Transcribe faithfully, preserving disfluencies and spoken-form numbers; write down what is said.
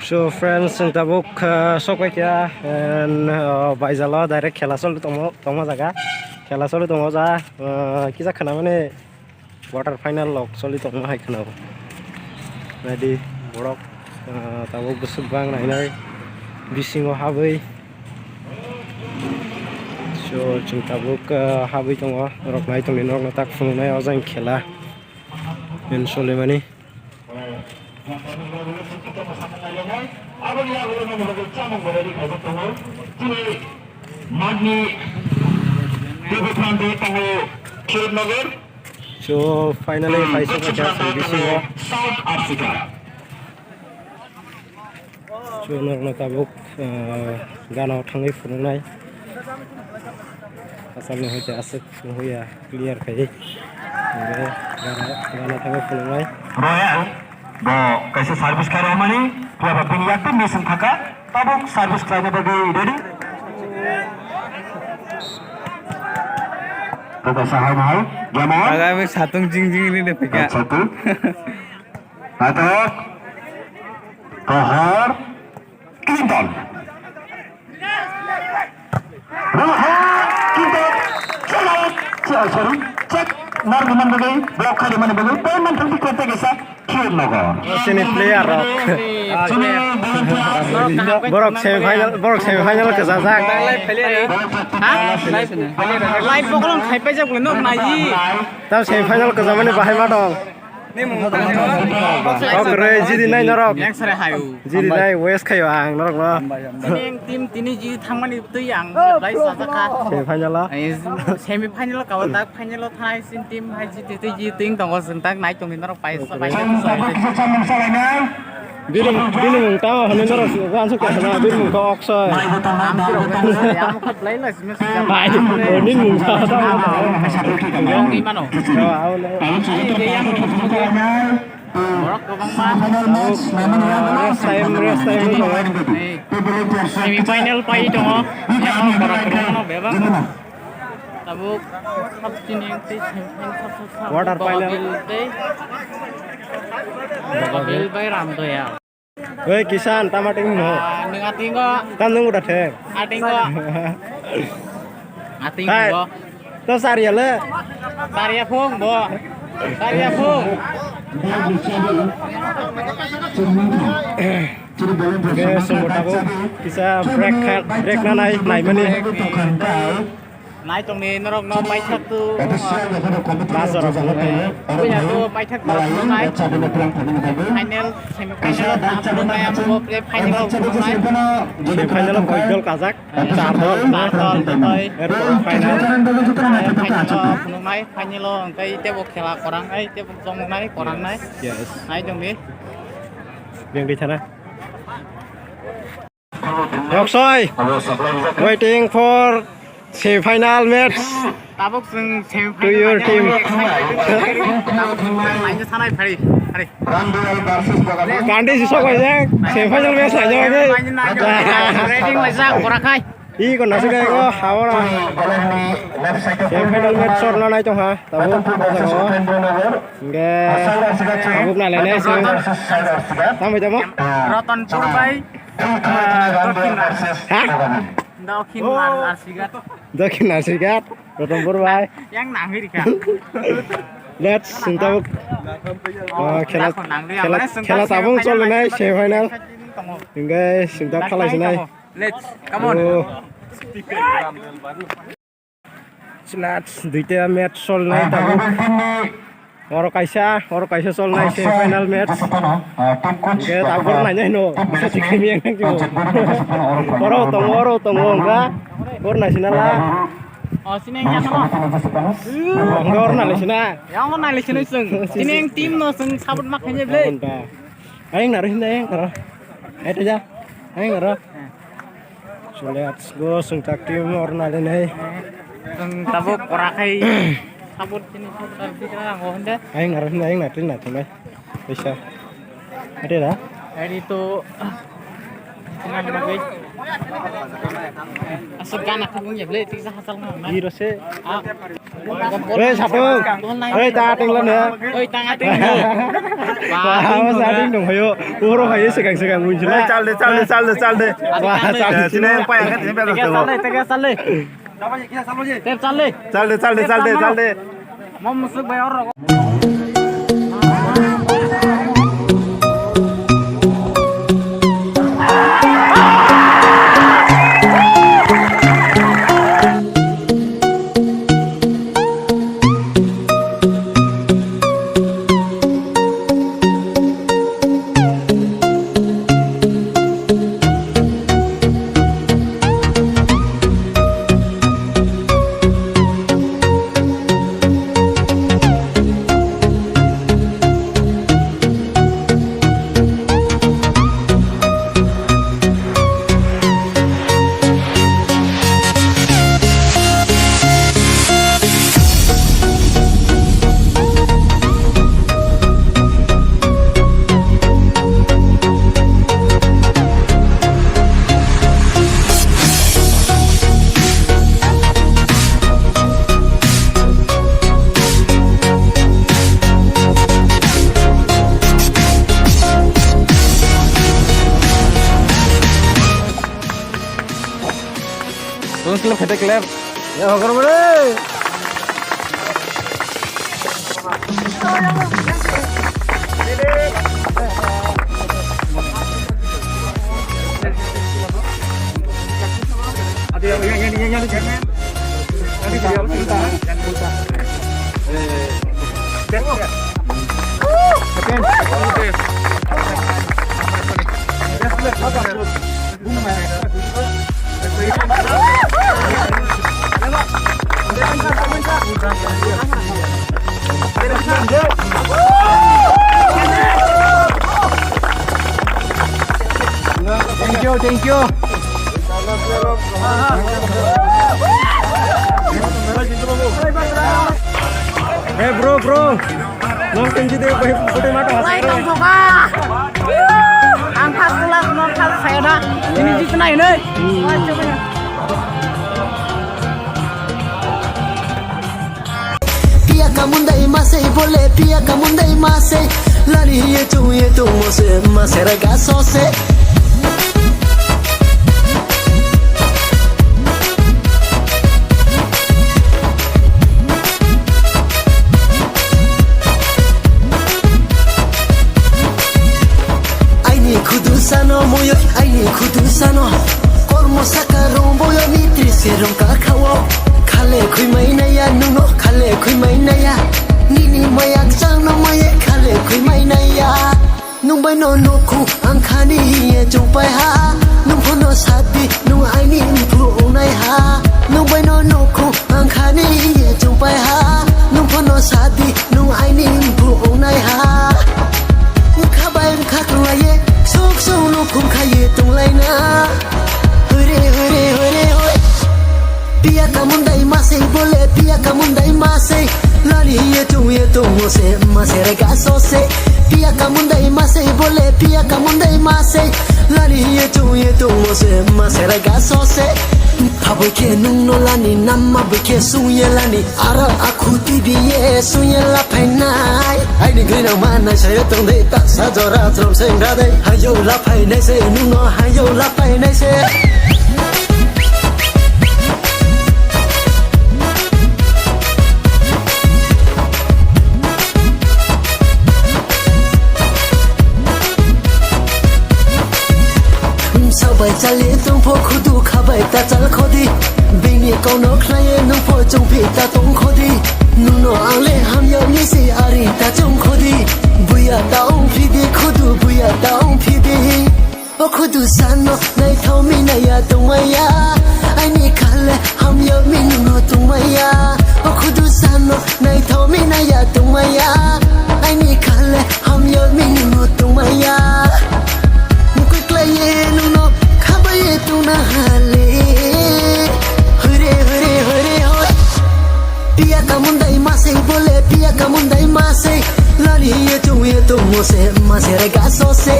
So friends, chwng tabuk, ah, sok pai kha, and, ah, baijalo direct khela choli tongo, tongma jaga. Khela choli tongo ja, ah, kisa khwnamani quarter final lok choli tongma hai khwnao. Naidi borok, ah, tabuk bwswk bang nainai bisingo habwi. So chwng tabuk, ah, habwi tongo, norok nai tongni norokno tak phunuknai o jang khela. Choli mani. Aboni yagulo nang bagwi chamung bo ready khaijak tongo. Chini matni teibo phrang tei tongo Kheremnagar. So finally, hmm, kaisa pachuk kaisa phrang tei bisingo tongo South Africa. Chwng norokno tabuk, ah, gana o thangwi phunuknai. Asalni hoite aswk wngya clear khai. Hingke gana, gana thangwi phunuknai. Royal, bo kaisa service khairokmani, phiya ba bini yakti miss wng thaka, tabuk service khlaina bagwi ready. Bo kaisa hai hai, Gemon. Agami satung jing jing ri de phika. Satung. Naithok. Rohor. Clinton. Rohor. Clinton. Check out. Che-, sorry. Check. Narwimani bagwi. Block khaimani bagwi. Point man thangti kwrwngsa. Kheremnagar. Chini player rok. Chini volunteers. Borok semi final, borok semi final kwchajak. Ha? Live program khai paijak le nok nai. Tamo semi final kwchamani bahai ma dong. Ni mung tang. Kok re, jidi nai norok. Yang sare hayu. Jidi nai west khayo ang norok no. Tini yang team tini jidi thangmani twi ang, oh, lai sajak kha. Semi final o. Ai, semi final o kawa tak final o thanai sin team hai jidi twi jidi twi tongo, jwng tak nai tongni norok pai, pai. Birung, birung mung tamo hwnwi norok uansuk kha na, birung mung kha Oksoi. Hai, o nini mung kha tamo. Wrong ni mano. Borok kwbangma. Rest time, rest time wngkha. Semi final pai tongo. Yang borok kwbangma bebak. Tabuk sab chini tei semi final sab sab sab. Quarter final. Bogabil tei Bogabil bai Ramdoya. Oi, Kisan, tama ting no? Ah, nung ating ko. Tam nung udah theng. Ating ko. Ating ko. To sariya le. Sariya phung bo. Sariya phung. Oke, sumbo tabuk kisa break kha, break na nai, nai mani. Nai tongni norok no paithak tu. Bazar rok no. Puila tu paithak tu nai. Final, semi final o tamo nai amo final o nai. Semi final o koi dol kajak? Char dol. Char dol, tei. Erpor final. Final o phunuknai, final o hwnkhe teibo khela kwrang nai, teibo chongnai, kwrang nai. Yes. Nai tongdi. Beng di thana. Roksoi, waiting for semi final match. Tabuk chwng semi final to your team. Excited. Tabuk chwng final sanai phari, phari. Kandi si sok bai jang, semi final match lai jang bai. Ready lai jang, korakhai. Iko nasik eko, hawara. Semi final match sor na nai tong ha, tabuk. Hingke, tabuk nai lai nai sing. Tamo tamo. Ratanpur bai. Ha? Dokhin Mar-, Marsigat. Dokhin Marsigat, Ratanpur bai. Yang nangwi rikha. Let's, sing tabuk. Oh, khela, khela, khela tabuk choli nai, semi final. Hingke, sing tabuk khalai sinai. Let's, come on. Oh. Chwla duita match solnai tabuk. Oro kaisa, oro kaisa solnai semi final match. Hwnkhe tabuk oro nainai no. Oro tongo, oro tongo hwnkha. Oro naisina la. Hwnkhe oro naisina. Yang oro naisina chwng. Chini yang team no chwng support ma khainai ble. Ayang naro hinda ayang naro. Ai teja. Ayang naro. Chole go sung tak team or na le nei. Sung tabuk kora khai. Sabut chini sabut ar bikra rango hinde. Ayang naro hinda ayang naro hinda thumai. Bisa. Ade da. Adi to. Asuk gana khubung ya ble tik sa hasal ngam na. Iro se. Ah. Hei, sapung. Hei, ta ating lan ya. Oi, tang ating. Wah, masa ating dong, hayo. Uro hayo, segang-segang muncul. Hei, chal de, chal de, chal de, chal de. Wah, chal de. Sini yang payah kan, sini payah. Tiga sal de, tiga sal de. Tep sal de. Chal de, chal de, chal de, chal de. Mau masuk bayar rokok. Tolong clap, kete clap. Ya, hokor bole. Thank you, thank you. Hey, bro, bro. Nong thank you de, bai, photo ma to hasai. Ang first class, nong first saya dah. Ini di tengah ini. Piya kamundai masai bole, piya kamundai masai. Lani hiye chung ye tung mose, masera ga sose. Aini khudu sano moyo, aini khudu sano. Kormo saka romboyo ni trisi rongka khawo. Khale khwi mai naya, nungno khale khwi mai naya. Nini mayak changno maye khale khwi mai naya. Nung bai no nukhu ang khani hiye chungpai ha. Nung phono sadi, nung aini mphu ungnai ha. Nung bai no nukhu ang khani hiye chungpai ha. Nung phono sadi, nung aini mphu ungnai ha. Khabai khaklaiye, sok sok nukhung khaye tunglaina. Hore, hore, hore, hore. Piya kamundai masai bole, piya kamundai masai. Lani hiye chung ye tung mose, masera ga sose. Piya kamundai masai bole, piya kamundai masai. Lani hiye chung ye tung mose, masera ga sose. Phaboi khe nung no lani, namma boi khe sung ye lani. Aro akhu tibi ye sung ye la phainai. Aini grinang manai sayo tong dei, ta sa jora trom seng ra dei. Hayo la phainai se, nung no hayo la phainai se. Sabai chali tongpho khudu khabai ta chal khodi. Bini kono khlaiye nungpho chungphi ta tong khodi. Nuno angle hamya misi ari ta chong khodi. Buya ta ong phidi khudu buya ta ong phidi. O khudu sano naithok mi naya tongmaya. Aini khale hamya mi nuno tongmaya. O khudu sano naithok mi naya tongmaya. Aini khale hamya mi nuno tongmaya. Mukui klaiye nuno khabaye tongna hale. Hore, hore, hore, hore. Piya kamundai masai bole, piya kamundai masai. Lani ye chung ye tung mose, masera ga sose.